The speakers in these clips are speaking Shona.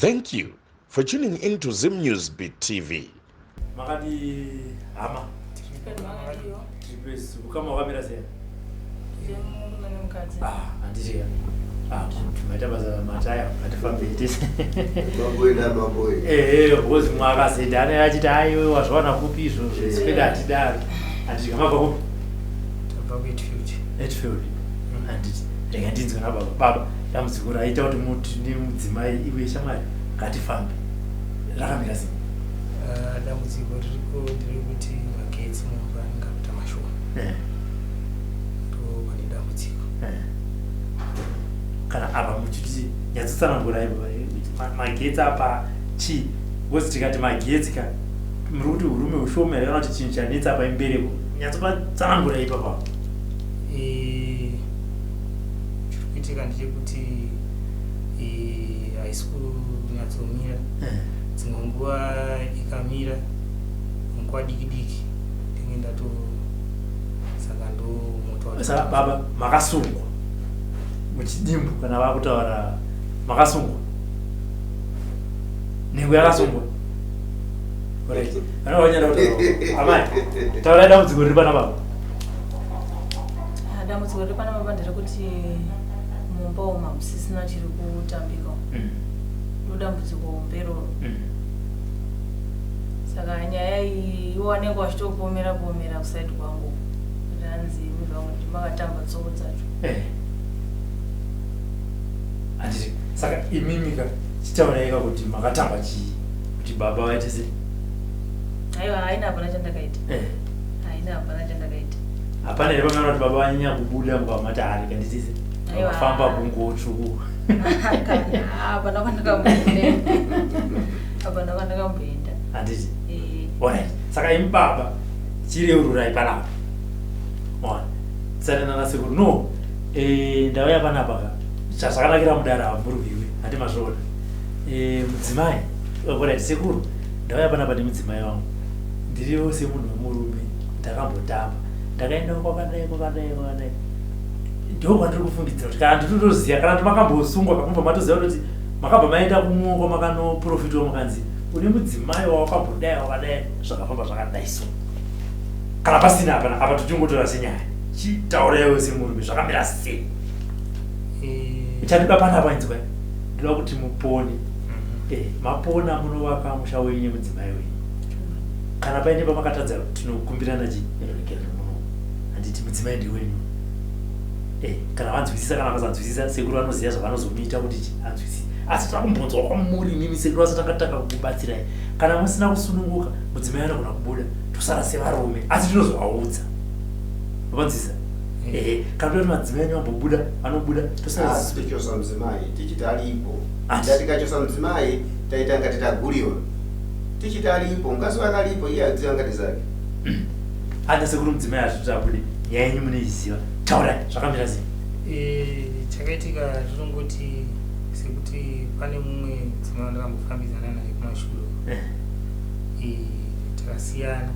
Thank you for tuning in to Zim News Beat TV. Makadi hama. Tiri ukama wakamira sei? Ah, handiti ka. Ah, maita basa mataya ngatifambei tese. Maboi namaboi. Eh, eh, because mumwe akazoenda ane achiti aiwe wazviwana kupi izvozvo isu kwedu hatidaro. Handiti ka mabva kupi? Tabva kuEtfield. Etfield. Handiti rega ndinzwe nababa. Baba, dambudziko raita kuti muti nemudzimai iwe shamwari ngatifambe. Rakamira sei? Ah, dambudziko ririko nderekuti magetsi mumba anenge akuita mashoma. Ndo pane dambudziko. Kana apa muchiti nyatsotsanangurai magetsi apa chii? Because tikati magetsi ka muri kuti urume ushoma here kana kuti chinhu chanetsa apa imbereko? Nyatsopatsanangurai ipapa. Eh, chiri kuitika ndechekuti eh, haisi kunyatsomira. Dzimwe nguva ikamira nguva diki diki ndinge ndato saka ndo moto wacho. Saka baba makasungwa muchidimbu kana vakutaura makasungwa nhengo yakasungwa. Alright. Vana vanyara kutaura. Amai, taurai dambudziko riri pana baba. Ah, dambudziko riri pana baba nderekuti mumba umu hamusisina chiri kutambika. Ndo dambudziko hombe iroro. Saka nyaya iyi iwo vanenge vachitopomera pomera kusaidi kwangu. Kuti hanzi imi vamwe ndimi makatamba tsoko dzacho. Handiti saka imimi ka chitaurai ka kuti makatamba chii kuti baba vaite sei? Aiwa, haina hapana chandakaita. Haina hapana chandakaita. Hapana here pamaona kuti baba vanyanya kubuda mukavamati hari kanditise? Aiwa. Vafamba bungo tsvuku. Kana hapana kwandakamboenda. Hapana kwandakamboenda. Handiti? Alright. Saka imi baba chireururai panapa. Ona. Tisati nana sekuru. No. Ndauya panapa ka. Chazvakanakira mudara hamurwiwe. Handi mazviona. Mudzimai. Alright sekuru. Ndauya panapa nemudzimai wangu. Ndiriwo semunhu wemurume ndakambotamba. Ndakaenda kwakadai kwakadai kwakadai. Ndiko kwandiri kufungidzira kuti kana ndinotoziva kana kuti makambosungwa kamubva matoziva kuti makabva maenda kumwe kwamakanoprofitwa mukanzi une mudzimai wawakambodai wakadai zvakafamba zvakadai so. Kana pasina hapana apa tichingotora senyaya. Chitauraiwo semurume zvakamira sei? Chandinoda panapa inzwai. Ndinoda kuti mupone. Mapona munovaka musha wenyu nemudzimai wenyu. Kana paine pamakatadza tinokumbirana chi ruregerero muno. Handiti mudzimai ndewenyu. Kana vanzwisisa kana vasanzwisisa sekuru vanoziva zvavanozomuita kuti chi anzwisise. Asi toda kumbonzwa kwamuri imimi sekuru vasati vakatanga kukubatsirai. Kana musina kusununguka mudzimai anogona kubuda tosara sevarume asi tinozovaudza. Vanzwisisa? Kana kuti madzimai enyu ambobuda vanobuda tosara. Asi tochosa mudzimai tichiti aripo. Ndatikachosa mudzimai taita ngati taguriwa. Tichiti aripo mukadzi wake aripo iye adziva ngati zake. Handa sekuru mudzimai azviti abude nyaya yenyu munoiziva. Taurai zvakamira sei? Chakaitika tinongoti sekuti pane mumwe mudzimai wandakambofambidzana naye kumashure. Takasiyana.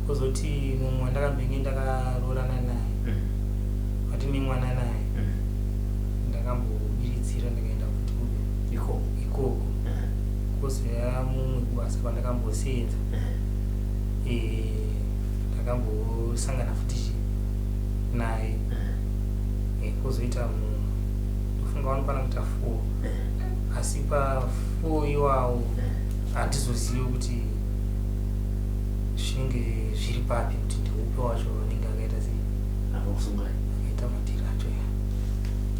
Kozoti mumwe wandakambenge ndakaroorana naye. Watine mwana naye. Ndakambobiridzira ndakaenda futi kupi? Ikoko. Ikoko. Kozouya mumwe kubasa kwandakambosenza. Ndakambosangana futi naye. Kozoita mumwe. Ndofunga vanokwana kuita 4. Asi pa 4 iwawo handizozivi kuti zvinenge zviri papi kuti ndeupi wacho anenge akaita sei. Akakusungai. Akaita madhiri acho ya.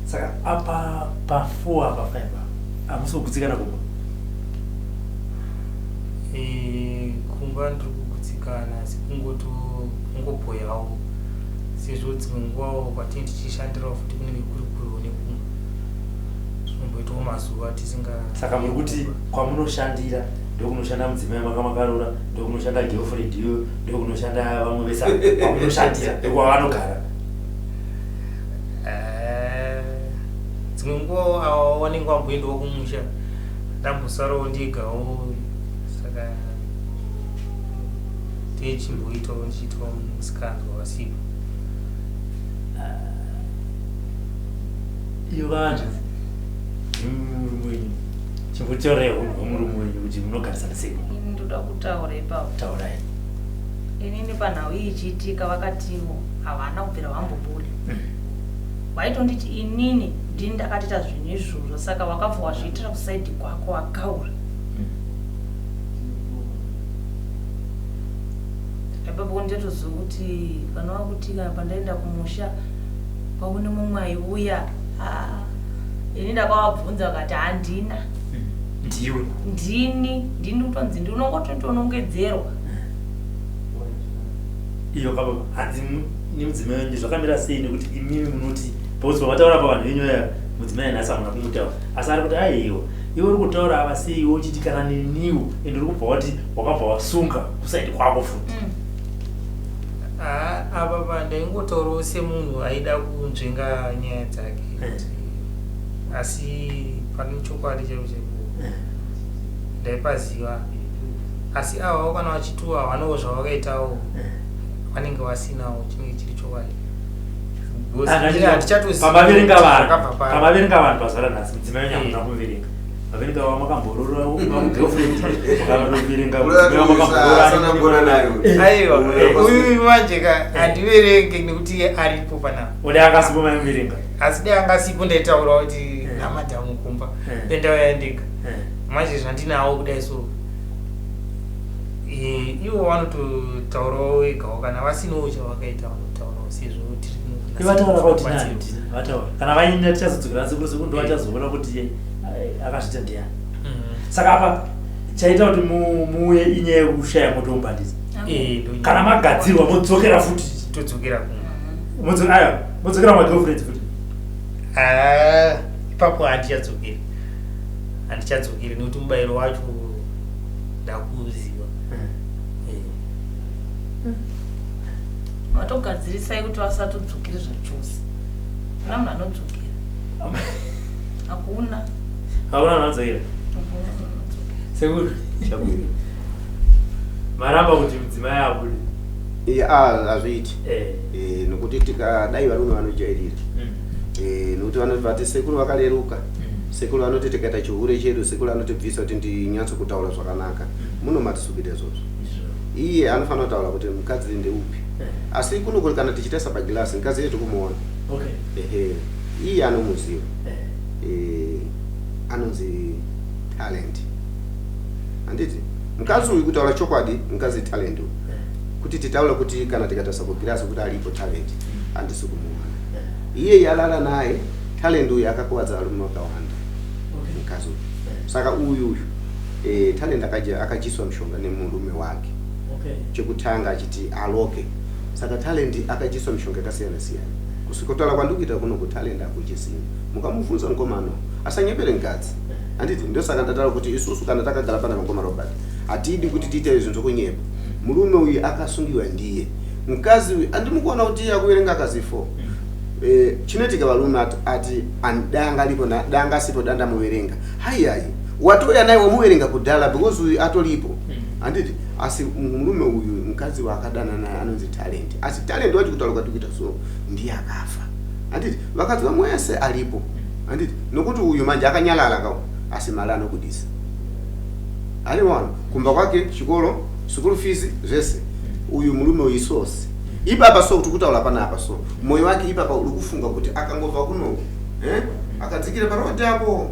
Saka apa pa 4 apa 5 apa hamusi kugutsikana kumba? Kumba ndiri kugutsikana asi kungobhoyawo sezvo dzimwe nguvawo kwatinenge tichishandirawo futi kunenge kuri kurewo nekumba. Zvinomboitawo mazuva tisinga. Saka muri kuti kwamunoshandira ndokunoshanda mudzimai makaroora, ndokunoshanda girlfriend iyoyo, ndokunoshanda vamwe vese kwamunoshandira ndokwavanogara. Dzimwe nguva ava vanenge vamboendawo kumusha ndambosarawo ndegawo saka techimboitawo ndichiitwa musikanzwa wasipo. Iyo vanhu murume wenyu Chimbotaurai hunhu hwemurume wenyu kuti munogarisana sei. Ini ndoda kutaura ipapo. Taurai. Inini panhau iyi ichiitika vakatiwo havana kubvira vambobuda. Vaitonditi inini ndini ndakatoita zvinhu izvozvo saka wakabva wazviitira kusaidhi kwako wakaura. Ipapo ndatoziva kuti kana wakuti kana pandaenda kumusha kwakune mumwe aiuya ah, ini ndakavabvunza vakati handina. Ndiwe. Ndini, ndini kutonzi ndi unongototonongedzerwa. Iyo kababa hanzi nemudzimai wenyu zvakamira sei nekuti imimi munoti because pamataura pavanhu venyu vaya mudzimai nhasi hamuna kumutaura asi ari kuti aiwa iwe uri kutaura ava sei iwe uchiti kana neniwo ende uri kubva wati wakabva wasunga kusaidi kwako futi. Ah, apa pa ndaingotaurawo semunhu aida kunzvenga nyaya dzake kuti asi pane chokwadi chaipo chaipo ndaipaziva asi avawo kana vachitiwo havanawo zvavakaitawo vanenge vasinawo chinenge chiri chokwadi. Because inini handichatozivi Pamaverenga kuti vanhu zvakabva papi. pamaverenga vanhu pazuva ranhasi mudzimai wenyu hamuna kumuverenga. Maverenga wamakamborora girlfriend makanoverenga mudzimai wamakamborora. Nayo. Aiwa, uyu manje ka handiverenge nekuti iye aripo panapa. Ode akasipo maimuverenga. Asi dai anga asipo ndaitaura kuti namadhamu kumba ndendauya ndega. Manje zvandinawo kudai so ivo vanototaurawo vegawo kana vasinawo chavakaita vanotaurawo sezvo tiri kuno kuna Vataura kuti Sekuru nani vataura kana vainda tichazodzokera sekuru sekuru ndo vachazoona kuti akazviita ndiani. Saka apa chaita kuti muuye inyaya yekushaya moto mubhandisi. Ndo Kana magadzirwa modzokera futi. Todzokera kumba. Ayo, modzokera kumagirlfriends futi. Ah, ipapo handichadzokeri. Handichadzokeri nekuti mubayiro wacho ndakuziva. Matogadzirisai kuti vasatodzokere zvachose. Hakuna munhu anodzokera. Hakuna. Hakuna munhu anodzokera. Hakuna munhu anodzokera. Sekuru. Chabwino. Maramba kuti mudzimai abude. Iye, ah, hazviiti. Nokuti tikadai varume vanojairira. Nokuti vanoti vati sekuru vakareruka. Sekuru vanoti tikaita chihure chedu, sekuru vanotibvisa kuti ndinyatso kutaura zvakanaka. Muno matisukite izvozvo. Iye anofanira kutaura kuti mukadzi ndeupi. Asi kuno kuri kana tichitesa pagilasi, mukadzi iye tikumuona. Ehe. Iye anomuziva. Anonzi Talent. Handiti? Mukadzi uyu kutaura chokwadi, mukadzi Talent uyu. Kuti titaure kuti kana tikatarisa kugirasi kuti alipo Talent, handisi kumuona. Iye yalala naye, Talent uyu akakuvadza varume vakawanda. Mukadzi uyu. Saka uyu uyu, Talent akadyiswa mushonga nemurume wake. Chekutanga achiti aloke. Saka Talent akadyiswa mishonga yakasiyana siyana. Kusvika kutaura kwandikuita kuno ku Talent akuchisina. Mukamubvunza mukomana asanyepere mukadzi. Handiti ndosaka ndataura kuti isusu kana takagara pana mukoma Robert hatidi kuti tiite zvinhu zvokunyepa. Murume uyu akasungiwa ndiye. Mukadzi uyu andimukuona kuti iye akuverenga akazi 4. Chinoitika varume ati danga lipo na danga sipo danda muverenga. Hai hai. Watouya naye wamuverenga kudhala because uyu atolipo. Handiti asi murume uyu mukadzi waakadana naye anonzi Talent. Asi Talent wacho kutaura kwatikuita so ndiye akafa. Handiti vakadzi vamwe wese alipo. Handiti nokuti uyu manje akanyalala kawo asi mari anobudisa. Ari wano kumba kwake chikoro school fees zvese. Uyu murume uyu source. Ipapa so kuti kutaura panapa so moyo wake ipapa uri kufunga kuti akangobva kuno akadzikira parodi apo.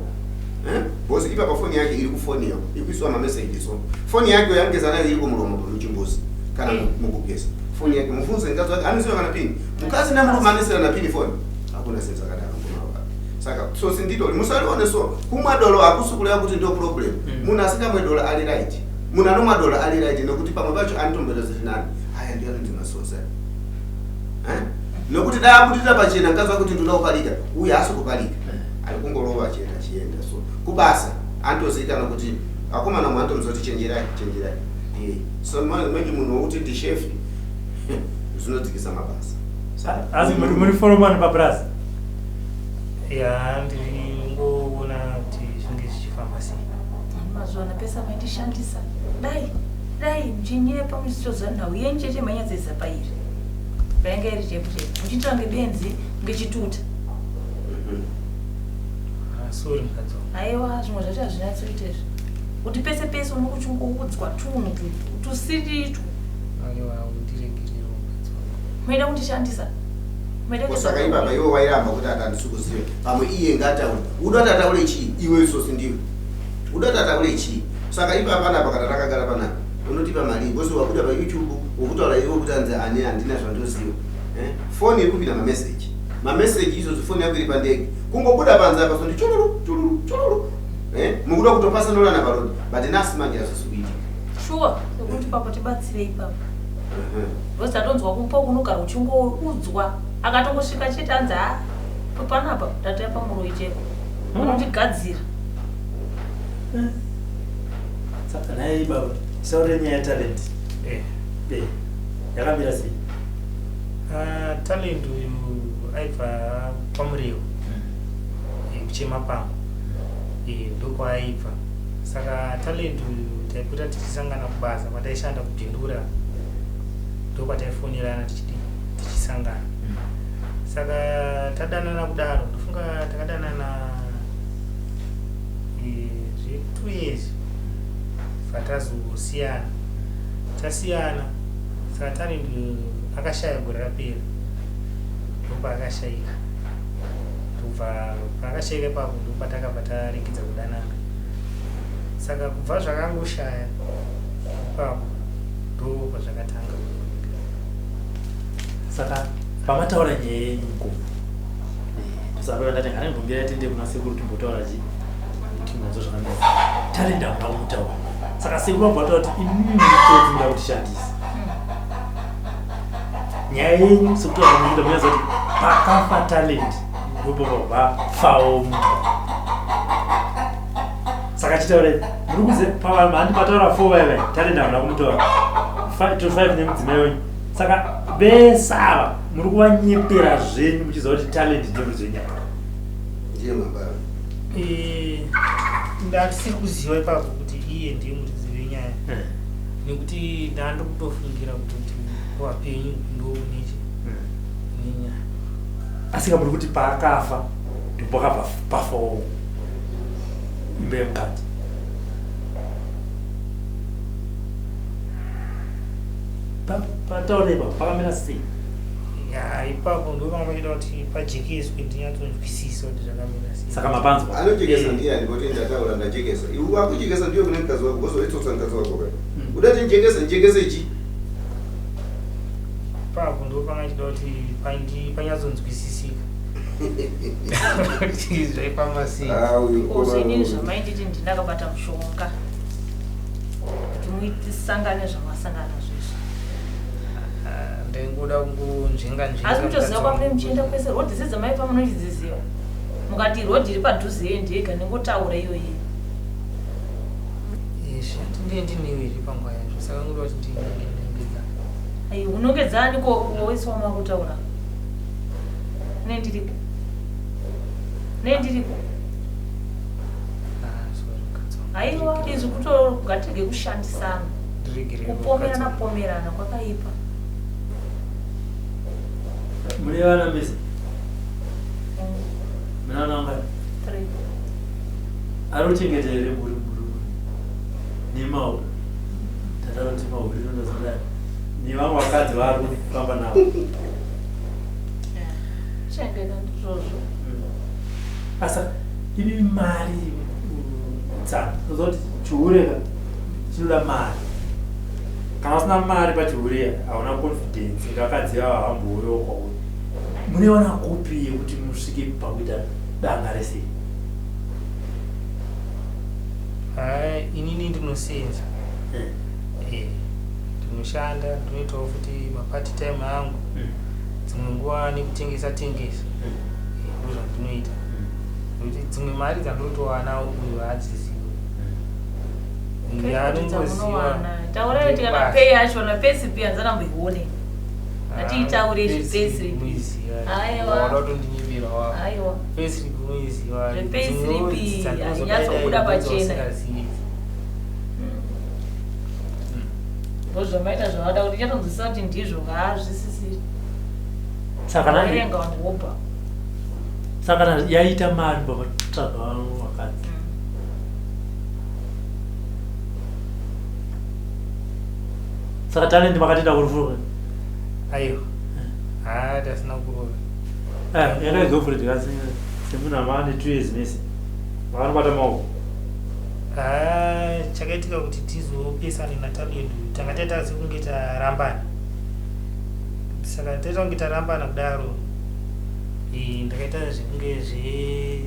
Because ipapa foni yake iri kufoniwa ikuiswa mameseji so foni yake yangeza nayo iri kumuromo muchimbuzi kana mukugeza foni yake mufunze mukadzi wake anoziva kana pini mukadzi nemurume anosiyana na pini foni hakuna sense akadaro ngoma saka so sindidoli musalione so kumwa dolo hakusi kureva kuti ndio problem. Munhu asingamwe dolo ari right, munhu anomwa dolo ari right nekuti pamwe pacho anotomboita zviri nani. Aya ndiyo anonzi masosa. Nokuti dai abudira pachena mukadzi wake kuti ndoda kuparika, uyu haasi kuparika, ari kungorova chete achienda. So kubasa anotozivikanwa kuti akomana mwe anotomuziva kuti chenjerai, chenjerai. So manje munhu wokuti ndishefi zvinodzikisa mabasa. Asi muri foromani papurazi? Ya, ndiri kungoona kuti zvinge zvichifamba sei. Mazuva ano pesa maindishandisa. Dai, dai muchinyepa muchitoziva nhau yenyu chete mainyatsesa pairi. Painga iri chaipo chaipo. Muchiita kunge benzi, kunge chituta. Sorry mukadzi wangu. Aiwa, zvimwe zvacho hazvinyatsoita izvi. Kuti pese pese unenge uchingoudzwa tunhu tusiri itwo. Aiwa, undiregerere mukadzi wangu. Maida kundishandisa. Maida Ko saka ipapa iwe wairamba kuti handisi kuziva. Pamwe iye ngaataure. Uda kuti ataure chii? Iwe isosi ndiwe. Uda kuti ataure chii? Saka ipapa panapa kana takagara panapa unotipa mari because wabuda pa YouTube wokutaura iwe kuti hanzi ani handina zvandoziva. Eh? Foni iri kupinda mameseji. Mameseji izvozvi foni yako iri pandege. Kungobuda panze apa so ndi chururu chururu chururu. Eh? Mukuda kutopasanurana paroad. But nhasi manje hazvisi kuitika. Shuwa, sekuti papo tibatsire ipapo. Because tatonzwa kupa kunogara uchingoudzwa akatongosvika chete anzi ha panapa tataya pamuroyi cheko unotigadzira. Saka nhai baba, tisaure nyaya yatalent. Eh. Eh. Yakamira sei? Ah, talent uyu aibva kwaMurewa. Kuchema pangu. Ndokwaaibva. Saka talent uyu taipota tichisangana kubasa kwataishanda kuBindura. Ndokwataifonerana tichidi tichisangana. Saka tadanana kudaro, ndofunga takadanana zve 2 years. Fatazosiyana. Tasiyana. Saka talent akashaya gore rapera. Ndopaakashayika. Ndobva paakashayika ipapo ndopatakabva taregedza kudanana. Saka kubva zvakangoshaya ipapo ndopazvakatanga kuoneka. Saka pamataura nyaya yenyu mukoma, ndosaka ndati ngandimbombira tiende kuna sekuru timbotaura chi timbonzwa zvakamira. Talent hamuna kumutaura. Saka sekuru vabva vataura kuti imimi mutsotsi muda kutishandisa. Nyaya yenyu sekutaura kwamunoita munoziva kuti pakafa talent ndopabva pafawo mumba. Saka chitaurai muri kuze pavanhu handi mataura 4 vaiva talent hamuna kumutaura 5 to 5 nemudzimai wenyu. Saka vese ava muri kuvanyepera zvenyu muchiziva kuti talent ndiye muridzi wenyaya. Ndiye mabara. Ndatisiri kuziva ipapo kuti iye ndiye muridzi wenyaya. Nekuti ndandikutofungira kuti wapenyu ndo unechi nenyaya. Asi kamuri kuti paakafa ndipo pakabva pafawo imba yemukati. Pataura ipapo pakamira sei? Ya, ipapo ndo panga pachida kuti pajekeswe ndinyatsonzwisisa kuti zvakamira sei. Saka mapanzwa. Anojekesa ndiani kuti ndataura ndajekesa. Iwe wakujekesa ndiyo kune mukadzi wako, wozoitsotsa mukadzi wako ka. Uda kuti njekese, njekese chi? Ipapo ndo panga pachida kuti panyatsonzwisisika. Kuti zvaifamba sei. Ah, uyu Ko inini mukoma. zvamainditi ndinakabata mushonga. Kuti muitisangane zvamasangana zvezvo. Ah, ndaingoda kungonzvenga nzvenga. Asi mutoziva mukadzi kwamune wangu. muchienda kwese rodhi sedzamaipa munochidziziva. Mukati rodhi iri padhuze iyo ndiyega ndingotaura iyoyi. Izvi ndiye ndinewe iri panguva yacho saka ngoda kuti ndinongedza. Ai unongedzani ko wese wamakutaura. Ne ndiriko. Ne ndiriko. Ah, sorry mukadzi wangu. Aiwa izvi kuto ngatirege kushandisana. Ndiregerere mukadzi Kupomerana wangu. pomerana kwakaipa. Mune vana mese? Mune vana vangani? 3. Ari kuchengeta here mhuri mhuri nemauri? Tataura kuti mauri inondozodai. Nevamwe vakadzi vaari kufamba navo. Chengeta ndizvozvo. Asa imi mari tsano. Unoziva kuti chihure ka chinoda mari. Kana usina mari pachihure hauna confidence vakadzi ava havambouyawo kwauri. Munoiwana kupi yekuti musvike pakuita danga rese? Hai, inini ndinosenza. Ndinoshanda, ndinoitawo futi mapart time angu. Dzimwe nguva nekutengesa tengesa. Ndo zvandinoita. Nekuti dzimwe mari dzandinotowana uyu haadzizivi. Yaanongoziva. Taurai kuti kana pay yacho na payslip yanzanamboione. Ngatiitaure izvi payslip. Muiziva. Aiwa. Wada kutondinyimbira wako. Aiwa. Payslip muiziva. Zve payslip hainyatsobuda pachena. Ndozvamaita zvavada kuti chatonzwisisa kuti ndizvo haazvisisiri. Saka Verenga vanhu wobva. Saka yaita mari baba Kutsvaga vakadzi. Saka Talent makatenda kurufu? Aiwa, haa, tasina kuroora. Eh, yanga girlfriend kasi semunhu amava ne 2 years mese makanobata maoko. Haa, chakaitika kuti tizopesane naTalent, tanga taita sekunge tarambana. Saka taita kunge tarambana kudaro, ndakaita zvekunge zve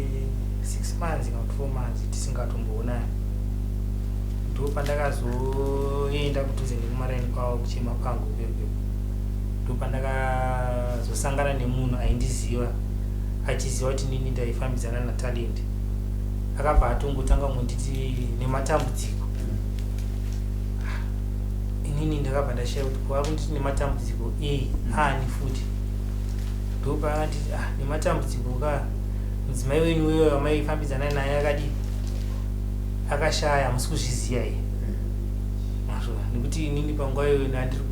6 months kana kuti 4 months tisingatomboonani. Ndo pandakazoenda kudhuze nekumaraini kwavo kuchema kwangu ikweyo. Ndo pandakazosangana nemunhu aindiziva, achiziva kuti nini ndaifambidzana naTalent. Akabva atongotanga kunditi nematambudziko. Inini ndakabva ndashaya kuti kuva kunditi nematambudziko ei ani futi. Ndopaakanditi, ah, nematambudziko ka, mudzimai wenyu uyo wamaifambidzana naye akadii, akashaya, hamusi kuzviziva here? Mazvona, nekuti inini panguva iyoyo ndandiri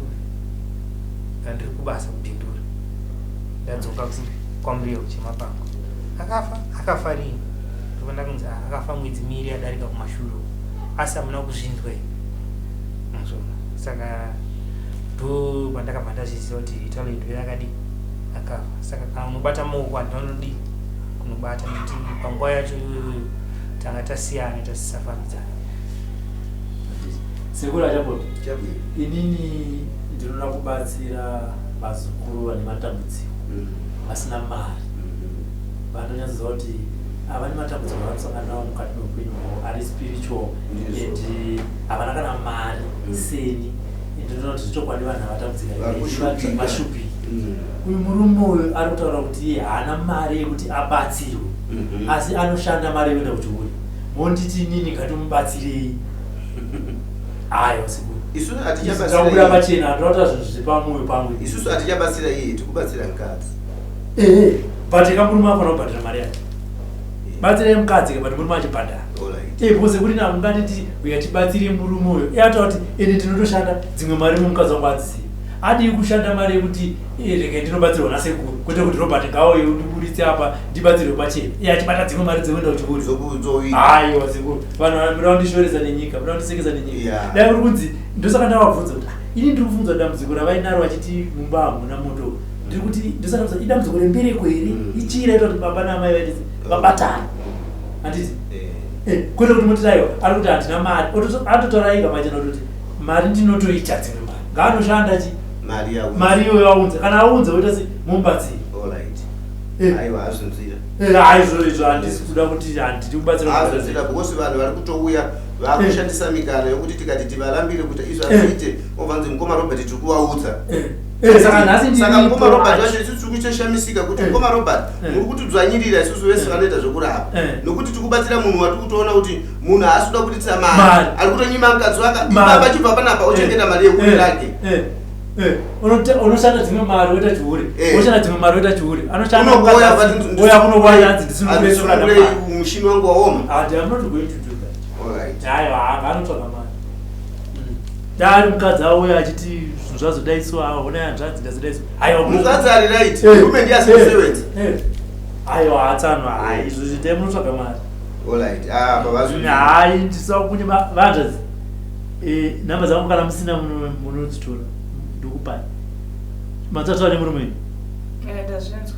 kubasa kuBindura, ndadzoka kwaMuriwo kuchemapango. Akafa, akafa rini? Ndopandakunzi, ah, akafa mwedzi 2 yadarika kumashure uko, asi hamuna kuzvinzwa here? Mazvona, saka ndo pandakabva ndazviziva kuti Talent yakadii, akafa. Saka kana unobata maoko, handina unodii kunobata, nekuti panguva yacho iyoyo tanga tasiyana, tasisafambidzana. Sekuru Achapoto. Chabwino. Inini ndinoda kubatsira vazukuru vane matambudziko, vasina mari, vanonyatsoziva kuti havane matambudziko avanosangana nawo mukati meupenyu hwavo ari spiritual and havana kana mari seni. Ndinoona kuti zvechokwadi vanhu havatambudzika. Vari kushupika. Vashupiki. Uyu murume uyu ari kutaura kuti iye haana mari yekuti abatsirwe, asi anoshanda mari yekuenda kuchihure. Monditi inini ngatimubatsirei? Aiwa sekuru. Isusu Tabuda hatichabatsira. pachena, handinotaura zvinhu zviri pamwoyo pangu. Isusu hatichabatsira iye, tikubatsira mukadzi. Ehe, but kamurume afanira kubhadhara mari yacho. Batsirai mukadzi ka, but murume achibhadhara. Alright. Eh, because kuti namungatiti uya tibatsire murume uyo, iye ataura kuti ende ndinotoshanda dzimwe mari, mumukadzi wangu adzizivi. Adii kushanda mari yekuti rege ndinobatsirwa nasekuru, kwete kuti Robert ngauye undiburitse apa ndibatsirwe pachena, iye achibata dzimwe mari dzekuenda kuchikuru. Aiwa sekuru, vanhu muda kundishoresa nenyika, muda kundisekesa nenyika. Dai kuri kunzi, ndosaka ndavabvunza kuti, ah, ini ndiri kubvunza dambudziko ravainaro vachiti mumba hamuna moto. Ndiri kuti ndosaka ndabvunza, idambudziko rembereko here? Ichii raita kuti baba naamai vaite vabatane, handiti? Kwete kuti mutiti aiwa, ari kuti handina mari. Atotaura ega pachena kutoti mari ndinotoita dzimwe mari, ngaanoshanda chi Mari yaunza. Mari iyoyo aunza, kana aunza oita se mubatsiri. Alright. Aiwa, azvinzwira. Haizvo izvo, handisi kuda kuti handidi kubatsira. Azvinzwira, because vanhu vari kutouya vakushandisa mikana yokuti tikati tivarambire kuita izvo hazviite, obvanzi mukoma Robert tiri kuvaudza. Saka nhasi Saka mukoma ndiripo. Robert vacho, isusu tiri kutoshamisika kuti mukoma Robert, muri kutidzvanyirira isusu vese vanoita zvekurapa, nokuti tiri kubatsira munhu watiri kutoona kuti munhu haasi kuda kuritisa mari, Mari. ari kutonyima mukadzi wake. Mari. Ipapa chibva panapa ochengeta mari yehuri rake. Unoshanda dzimwe mari woita chihure. Woshanda dzimwe mari woita chihure. Anoshanda Unogoya. Oya kunogoya, hanzi ndisunungure. Handisunungure, mushini wangu waoma. I'm not going to do that. Alright. Aiwa, anotsvaga mari. Dai mukadzi auya achiti zvinhu zvazodaiswa, aona hanzvadzi ndazodaiswa, aiwa. Mukadzi ari right, murume ndiye asirisewenza. Aiwa, hatsanwa, hai, izvo zvitai munotsvaga mari. Alright, ah, pavazvi Hai, ndisina kunye vanzvadzi. Namba dzangu kana musina munodzitora, ndokupai. Matataura nemurume wenyu? Ndazvinzwa.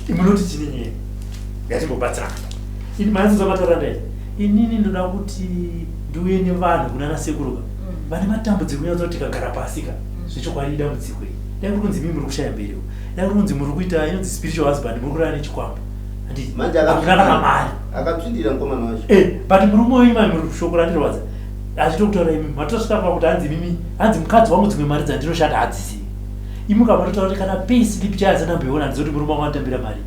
Munoti chine nyaya, ngatimbobatsirana. Ini manzinzwa mataura ndai, inini ndoda kuti ndiuye nevanhu kunana sekuruka vane matambudziko, kunyatsa kuti tikagara pasi ka, zvechokwadi dambudziko iri, dai kuri kunzi imi muri kushaya mbereko, dai kuri kunzi muri kuita inonzi spiritual husband, muri kurara nechikwambo, handiti? Manje Hamuna kana mari. Akatsvindira mukomana wacho. But murume wenyu mai, muri shoko randirwadza achitokutaura imi matosvika pakuti hanzi imimi, hanzi mukadzi wangu dzimwe mari dzandinoshanda hadzisivi. Imi mukabva totaura kuti kana pay slip chayo handisandamboiona, handizivi kuti murume wangu anotambira mari,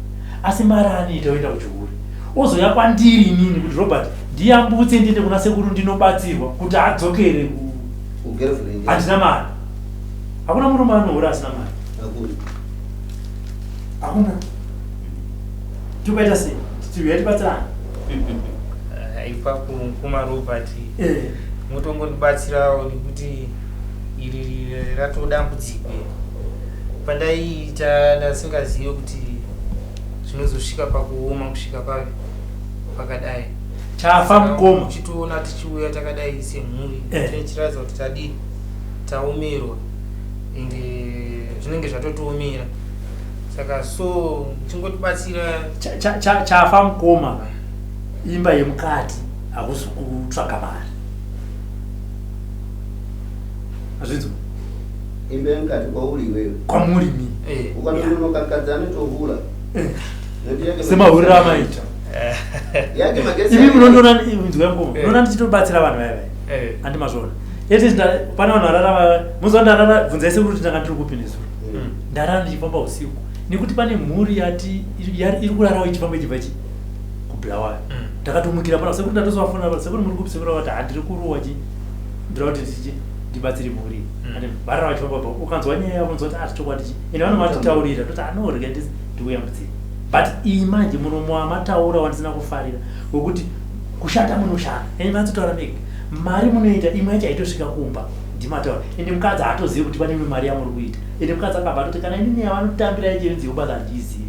asi mari anoita oenda kuchihure, ozoya kwandiri inini kuti Robert ndiyambutse ndiende kuna sekuru ndinobatsirwa kuti adzokere ku Kugirlfriend. Handina mari. Hakuna murume anohura asina mari. Hakuna. Hakuna. Tobaita sei? Tiuya tibatsirana. Ipapo mukoma Robert, motongondibatsirawo nekuti iri ratodambudziko. Pandaiita ndasingazive kuti zvinozosvika pakuoma kusvika papi. Pakadai Chafa mukoma. Uchitoona tichiuya takadai semhuri Eh. tichiratidza kuti tadii, taomerwa, ende zvinenge zvatotiomera, saka so chingotibatsira. Chafa mukoma, imba yemukati hakusi kutsvaga mari, azvinzwa? Imba yemukati kwauri iwewe? Kwamuri mi. Eh. Ukatononoka mukadzi anotohura. Nekuti yake Semahuriro amaita. Yake magesi. Imi munondiona, inzwa mukoma. Eh. Munoona ndichitobatsira vanhu vaya vaya. Eh. Handi mazvona ete pane vanhu varara, muzuva ndarara, bvunzai sekuru kuti ndanga ndiri kupi nezuro. Ndarara ndichifamba usiku nekuti pane mhuri yati iri kurarawo ichifamba ichibva chi kuBulawayo. Ndakatomukira pana sekuru, ndatozovafona pana sekuru, muri kupi sekuru? Vati handiri kuruwa chi ndira kuti ndichi ndibatsire mhuri iyi. Ande varara vachifamba pa ukanzwa nyaya yavo unonzwa kuti ati chokwadi chi ende vanovatitaurira toti anorya ndikuyambudzira, but iyi manje muromo wamataura wandisina kufarira wekuti kushanda munoshanda, ende matsotaura mega mari munoita, imwe yacho haitosvika kumba, ndimataura, ende mukadzi haatozivi kuti pane imwe mari yamuri kuita, ende mukadzi akabva atoti kana inini yavanotambira yechinzi yobasa handiizivi.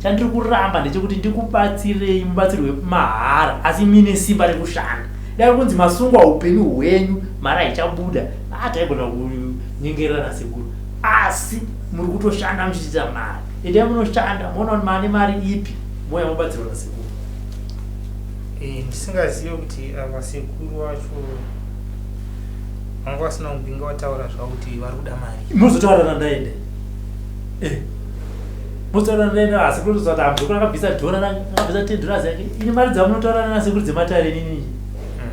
Chandiri kuramba ndechekuti ndikubatsirei, mubatsirwe mahara, asi mine simba rekushanda. Dai kunzi masungwa upenyu hwenyu mari haichabuda, taigona kunyengerera nasekuru, asi muri kutoshanda muchiita mari. Endai munoshanda, moona kuti mane mari ipi, moya mobatsirwa nasekuru. Eh, ndisingazive kuti ava sekuru vacho vanga vasina kumbinga vataura zvavo kuti vari kuda mari. Muzotaura nandaende. Muzotaura nandaende, asi kutoziva kuti hamuzokuru akabvisa dhora rake, akabvisa $10 yake. Ini mari dzamunotaura nasekuru dzematare inini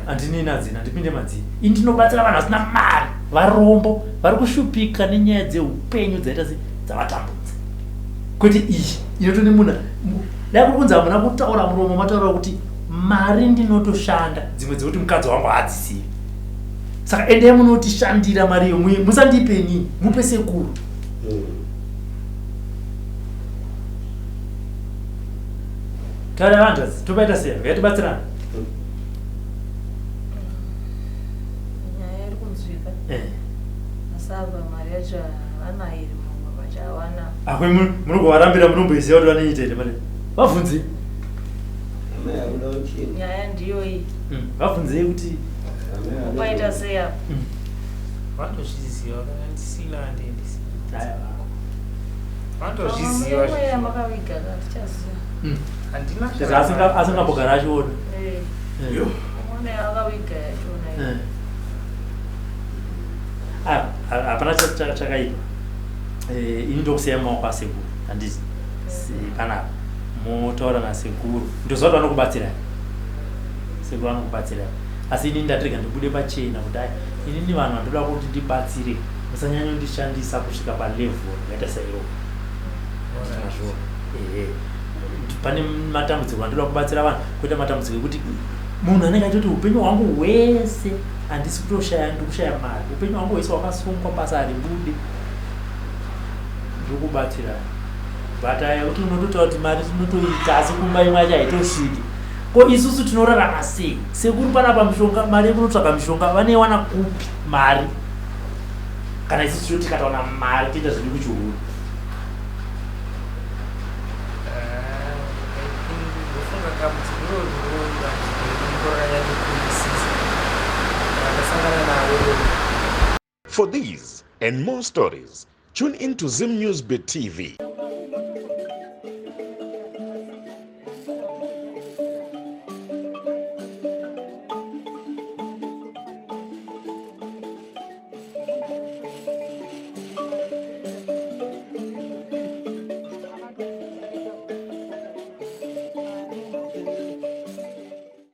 handinini nadzina, handipinde madziri. Ini ndinobatsira vanhu vasina mari, varombo vari kushupika nenyaya dzeupenyu dzaita se dzavatambudza, kwete iyi inotone munhu. Dai kuri kunzi hamuna kutaura muromo mataura kuti mari ndinotoshanda dzimwe dzekuti mukadzi wangu haadzisivi, saka endai munotishandira mari iyo, musandipe inini, mupe sekuru. Taura vanhu, tobaita sei? Ngatibatsirana. Nyaya iri kunzwika. Asi apa mari yacho havana iri, mumwe vachawana. Akwe munogovarambira, munomboiziva kuti vanoita here mari? Vabvunzei. Amai akuda kuchini. Nyaya ndiyo iyi. Vabvunzei kuti Amai upaita sei apa? Vanotozviziva, kana ndisina handendisina. Aiwa. Vanotozviziva. Mweya yamakaviga ka tichaziva. Handina. Saka asingambogara achiona. Eh, umwe akaviga yachona iyi. Ah, hapana chakaipa. Ini ndokusiya mumaoko asekuru, handiti? Panapa motaura nasekuru, ndoziva kuti vanokubatsirai, sekuru vanokubatsirai, asi inini ndatirega ndibude pachena kuti ai inini vanhu vandoda kuti ndibatsire, musanyanyondishandisa kusvika palevel yakaita sairovo. Mazvo ehe, pane matambudziko andoda kubatsira vanhu, kwete matambudziko ekuti munhu anenge achitoti upenyu hwangu hwese handisi kutoshaya, ndikushaya mari, upenyu hwangu hwese hwakasungwa, basa haribude, ndikubatsira. But aya kuti unototaura kuti mari tinotoita, asi kumba imwe yacho haitosviki, ko isusu tinorarama sei? Sekuru panapa mishonga, mari yekunotsvaga mishonga vanoiwana kupi mari, kana isusu toti tikataona mari toita zviri kuchihuru? Ndofunga dambudziko iroro dambudziko rakanyanyikurisisa rakasangana naro. For these and more stories, tune in to Zim News Bit TV.